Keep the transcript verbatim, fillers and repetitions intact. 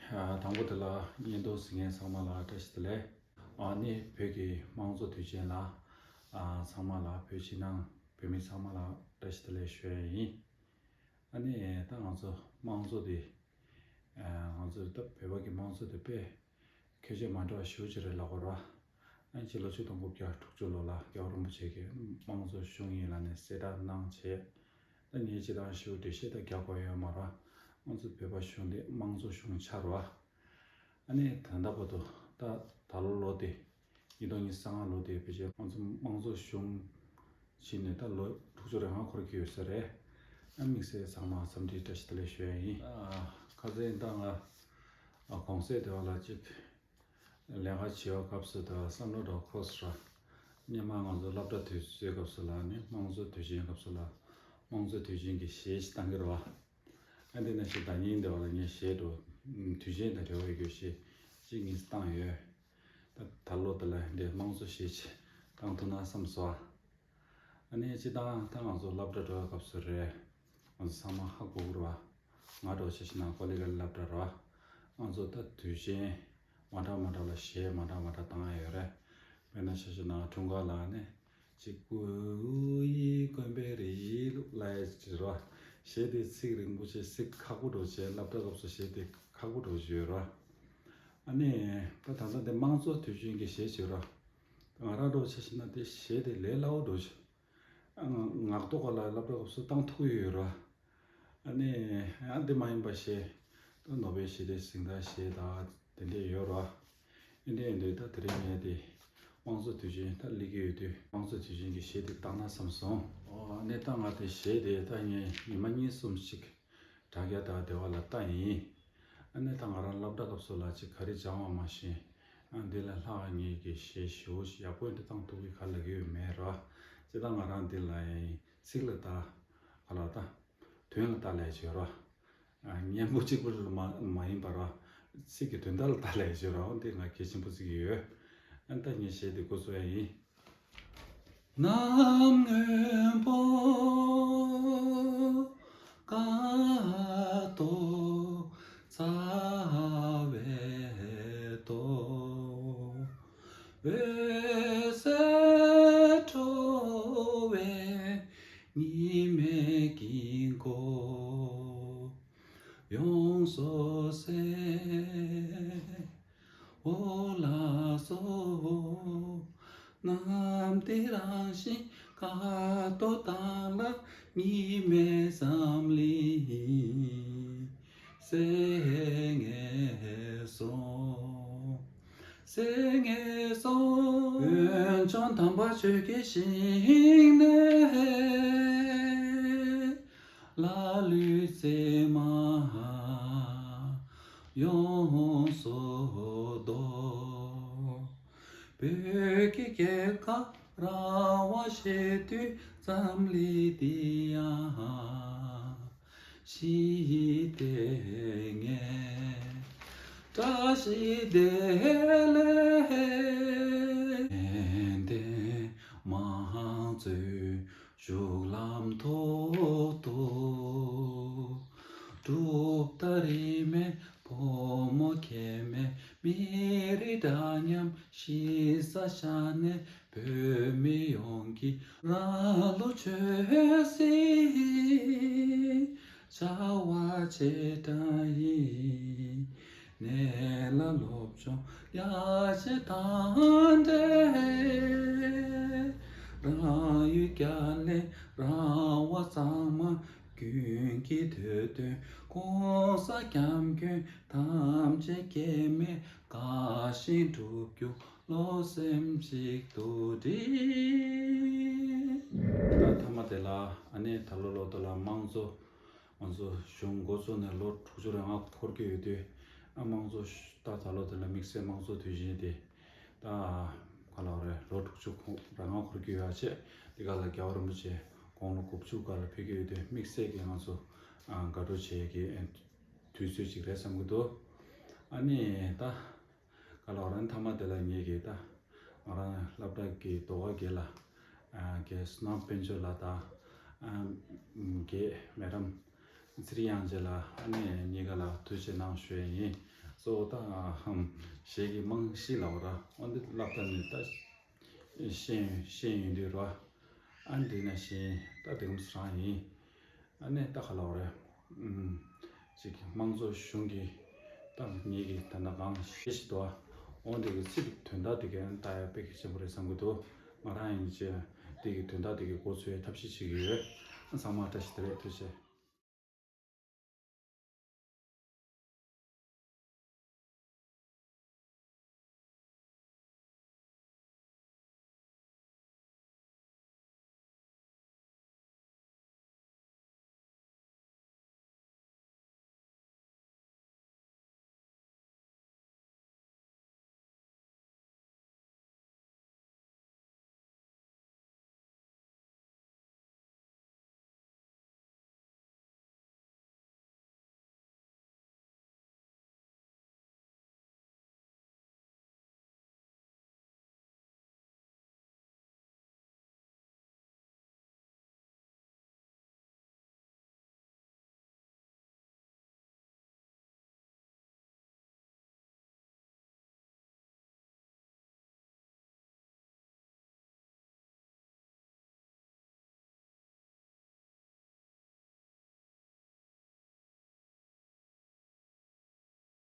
ཨ། དང་པོ་དེ་ལ་བརྙན་ཐུང་གཟིགས་མཁན་ཚང་མ་ལ་བཀྲ་ཤིས་བདེ་ལེགས། ཨ་ནི་བོད་ཀྱི་དམངས་གཙོ་དུས་ཆེན་ལ། ཨ། ཚང་མ་ལ་བོད་ཕྱི་ནང་བོད་མི་ཚང་མ་ལ་བཀྲ་ཤིས་བདེ་ལེགས་ཞུ་ཡ་ཡིན། ཨ་ནི་ད་ང་ཚོ་དམངས་གཙོ་དེ། ཨ། ང་ཚོ་ད་བོད་པ་གི་དམངས་གཙོ་དེ་དཔེ་ཁྱད་ཆོས་མ་འདྲ་བ་ཞེ་པོ་ཅིག་རེད་ལབ་དགོས་རེད་བ། ཨ་ནི་སྤྱི་ལོ་ཆིག་སྟོང་དགུ་བརྒྱ་དྲུག་ཅུ་ལོ་ལ་རྒྱལ་བ་རིན་པོ་ཆེ་གིས་དམངས་གཙོ་གཞུང་ཡིན་ལབ་ནས་གསལ་བསྒྲགས་གནང་བྱས། ད་ངས་སྤྱིར་བཏང་ཞེ་པོ་འགྲེལ་བཤད་ད་རྒྱག་དགོས་ཡོད་མ་རེད། ང་ཚོ་བོད་པ་གཞུང་འདི་དམངས་གཙོ་གཞུང་ཆགས་རེད་བ། ཨ་ནི་ད་ལྟ་བར་དུ་ད་ད་ལོ་ལོ་དེ་ཉིས་སྟོང་ཉི་ཤུ་རྩ་ལྔ་ལོ་དེ་ཕལ་ཆེར་ང་ཚོ་དམངས་གཙོ་གཞུང་ཕྱིན་ནས་ད་ལོ་དྲུག་ཅུ་རེ་ལྔ་འཁོར་གྱི་ཡོད་ས་རེད། ཨ། དམིགས་བསལ་ཚང་མ་འཚམས་འདྲི་བཀྲ་ཤིས་བདེ་ལེགས་ཞུ་ཡ་ཡིན། ཨ། ཁ་སང་ད་ང་ཨ་གུང་སེང་དེ་བ་ལ་ཅིག་ལས་ཀ་བྱེད་པའི་སྐབས་སུ་ད་བསམ་བློ་འདྲ་འཁོར་སོང་ར། སྔོན་མ་ང་ཚོ་སློབ་གྲྭ་དུས་ཚོད་སྐབས་སུ་ལ་ནི་དམངས་གཙོ་དུས་ཆེན་སྐབས་སུ་ལ་དམངས་གཙོ་དུས་ཆེན་གྱི་གཞས་ཤིག་བཏང་གི་རེད་བ། ཨ་འདི་ནང་བཞིན་ཟླ་ཉིན་འདི་བ་ལ་ངས་གཞས་འགྲོ། དུས་ཆེན་དང་འབྲེལ་བ་ཡོད་རྒྱུ་གཞས་གཅིག་གཉིས་བཏང་ཡོད། ད་ད་ལོ་དེ་ལ་འདི་དམངས་གཙོ་གཞས་ཅིག་བཏང་ཐུབ་ན་བསམ་སོང་། ཨ་ནི་སྤྱིར་བཏང་ད་ང་ཚོ་སློབ་གྲྭ་འགྲོ་བའི་སྐབས་སུ་རེད། ང་ཚོ་ཚང་མ་ཧ་གོ་གི་རེད་བ། ང་འདྲ་བོ་ཆ་བཞག་ན་ཀོ་ལི་གྷལ་སློབ་གྲྭ་རེད་བ། ང་ཚོ་ད་དུས་ཆེན་མ་འདྲ་མ་འདྲ་ལ་གཞས་མ་འདྲ་མ་འདྲ་བཏང་ཡ་ཡོད་རེད། དཔེར་ན་ཆ་བཞག་ན་འཁྲུངས་སྐར་ལ་ནི། གཅིག་པུ་ཡིས་དཀོན་པའི་རིགས་ལུགས་ལ་ཡ་ཅིག་རོ། གཞས་དེ་ཚིག་རིང་པོ་བྱས། ཚིག་ཁག་པོ་འདྲ་བོ་བྱས། སློབ་གྲྭ་སྐབས་སུ་གཞས་དེ་ཁག་པོ་འདྲ་བོ་ཅིག་ཡོད་རོ། ཨ་ནི་ད་ད་ལྟ་དེ་དམངས་གཙོ་དུས་ཆེན་གྱི་གཞས་ཅིག་རོ། ང་རང་འདྲ་བོ་ཆ་བཞག་ན་དེ་གཞས་དེ་ལས་སླ་བོ་འདྲ་བོ་ཅིག་ཨ། ངག་ཐོག་ག་ལ་སློབ་གྲྭ་སྐབས་སུ་བཏང་ཐུབ་ཀྱི་ཡོད་རོ། ཨ་ནི་ཡང་དེ་མ་ཡིན་པ་གཞས། ད་ནོ་བེལ་ཞི་བདེའི་གཟེངས་རྟགས་གཞས་དང་དེ་འདྲས་ཡོད་རོ། ཨིན་དེ་ཡིན་དུས་ད་དེ་རིང་ངས་དེ་དམངས་གཙོ་དུས་ཆེན་ད་སླེབས་ཀྱི་ཡོད་དུས། དམངས་གཙོ་དུས་ཆེན་གྱི་གཞས་དེ་བཏང་ན་བསམ་སོང་། ཨོ། ཨ་ནི་ད་ང་དེ་གཞས་དེ་ད་ངས་ཉི་མ་གཉིས་གསུམ་ཞིག་དྲ་རྒྱ་དང་དེ་བ་ལ་བལྟས་ཡིན། ཨ་ནི་ད་ང་རང་སློབ་གྲྭ་སྐབས་སུ་ལ་ཅིག་ག་རེ་སྦྱངས་པ་མ་ཤེས། ཨ། འདི་ལས་ལྷག་ངེད་ཀྱི་གཞས་ཞེ་པོ་ཞིག་ཡག་པོ་འདི་བཏང་ཐུབ་ཀྱི་ག་ལ་གི་ཡོད་མེད་རོ། སྤྱིར་བཏང་ང་རང་འདི་ལ་ཡང་ཚིག་ལ་ད་ག་ལ་ད་དོན་ལ་ལྟ་ལས་བྱོས་རོ། ཨ། སྙན་པོ་གཅིག་པུ་ལ་མ་མ་ཡིན་པ་རོ། ཚིག་གི་དོན་དག་ལ་ལྟ་ལས་བྱོས་རོ། འདི་ང་གལ་ཆེན་པོ་བརྩི་གི་ཡོད། ཨ། ད་ངས་གཞས་འདི་འགོ་ཚུགས་ཡ་ཡིན། གནམ་སྔོན་པོ་དཀར་དོག་ཚ་བའི་ཐོག་འོད་ཟེར་འཕྲོ་བའི་ཉི་མའི་དཀྱིལ་འཁོར། ཡོངས་སུ་ཟད། འོ་ལགས་སོ། གནམ་དེ་རང་བཞིན་དཀར་དོག་དྭངས་ལ་ཉི་མའི་འཛམ་གླིང་ཟད་ངེས་སོ། ཟད་ངེས་སོ། འོན་ཀྱང་དམ་པ་ཆོས་ཀྱི་ཞིང་ནས་ལ་ལུ་ཚད་མ་ཡོངས་སུ་རྫོགས། བོད་ཀྱི་སྐྱེས་སྐར་ར་བ་བཞད་དུས་འཛམ་གླིང་འདི་ཡང་ཞི་བདེ་ངེས། བཀྲ་ཤིས་བདེ་ལེགས། དད་ལྡན་དམངས་གཙོའི་གཞུང་ལམ་ཐོག་ཏུ། གྲུབ་མཐའ་རིས་མེད་ཕོ་མོ་ཁྱད་མེད་མི་རིགས་འདྲ་མཉམ་གཞིས་ས་ས་གནས་བོད་མི་ཡོངས་ཀྱི་རང་ལུགས་ཆོས་སྲིད་བྱ་བ་ཆེ་ཕྲ་ཡིན། ནད་ལ་སློབ་སྦྱོང་ཡར་ཞུ་དང་འབྲེལ། རང་ཡུལ་རྒྱ་ལས་རང་དབང་གཙང་མ། ཀུན་གྱི་དོན་དུ་གང་ཟག་སྐྱབས་མགོན་ཐམས་ཅད་སྐྱེ་མེད་དགའ་ཞིང་འགྲུབ་རྒྱུ་བློ་སེམས་གཅིག་ཏུ་སྒྲིལ། ད་མཐའ་མ་དེ་ལ་ཨ་ནི་ད་ལོ་ལོ་དེ་ལ་དམངས་གཙོ་ང་ཚོ་གཞུང་འགོ་བཙུགས་ནས་ལོ་དྲུག་ཅུ་རེ་ལྔ་འཁོར་གྱི་ཡོད་དུས། ཨ། དམངས་གཙོ་ད་ད་ལོ་དེ་ལ་དམིགས་བསལ་དམངས་གཙོ་དུས་ཆེན་དེ། ད་ག་ལ་རེད། ལོ་དྲུག་ཅུ་ཁོ་རང་ང་འཁོར་རྒྱུ་ཡོད་ཆེ། དེ་ག་ལ་རྒྱལ་བ་རིན་པོ་ཆེ་དགུང་ལོ་དགུ་བཅུ་ག་ལ་ཕེབས་ཀྱི་ཡོད་དུས་དམིགས་བསལ་གྱི་ང་ཚོ་ཨ་དགའ་སྤྲོ་བྱེད་ཀྱི་དུས་ཚོད་ཅིག་རེད་བསམ་གྱི་འདུག་ཨ་ནི་ད་ག་ལ་རང་མཐའ་མ་དེ་ལ་ངེད་ཀྱི་ད་ང་རང་སློབ་གྲྭ་གི་ཟློས་གར་དགེ་ལགས། ཨ། དགེ་བསོད་ནམས་དཔལ་འབྱོར་ལགས་དང་། ཨ། དགེ་མེ་རམ། ཚེ་རིང་དབྱངས་ཅན་ལགས། ཨ་ནི་གཉིས་ཀ་ལ་ཐུགས་རྗེ་གནང་ཞུ་ཡས་ཡིན། གཙོ་བོ་ད་ཧམ་གཞས་ཀྱི་རྨང་གཞི་ལབ་ར་འོ་འདི་བསླབ་ད་ནི་ད་ཤེས་ཤེས་ཡོན་འདི་ར་ཨ་འདི་ན་ཤེས་ད་དེ་གམ་སུ་རང་ཡིན། ཨ་ནི་ད་ག་ལབ་རེད། ཅིག་དམངས་གཙོ་གཞུང་གི་ད་ངེད་ཀྱི་ད་ན་གང་ཤེས་ཤི་དོ་འོ་འདི་གི་ཚིག་གི་དོན་དག་དེ་གའི་ད་ཡ་དཔེ་གལ་ཆེན་པོ་རེད་བསམ་གི་འདུག་ང་རང་ཡིན་ཅེ་དེ་གི་དོན་དག་དེ་གི་འགོ་ཚུགས་ཐབས་ཤེས་བྱེད་ཀྱི་ཡོད། ཚང་མ་བཀྲ་ཤིས་བདེ་ལེགས། ཐུགས་རྗེ་ཆེ།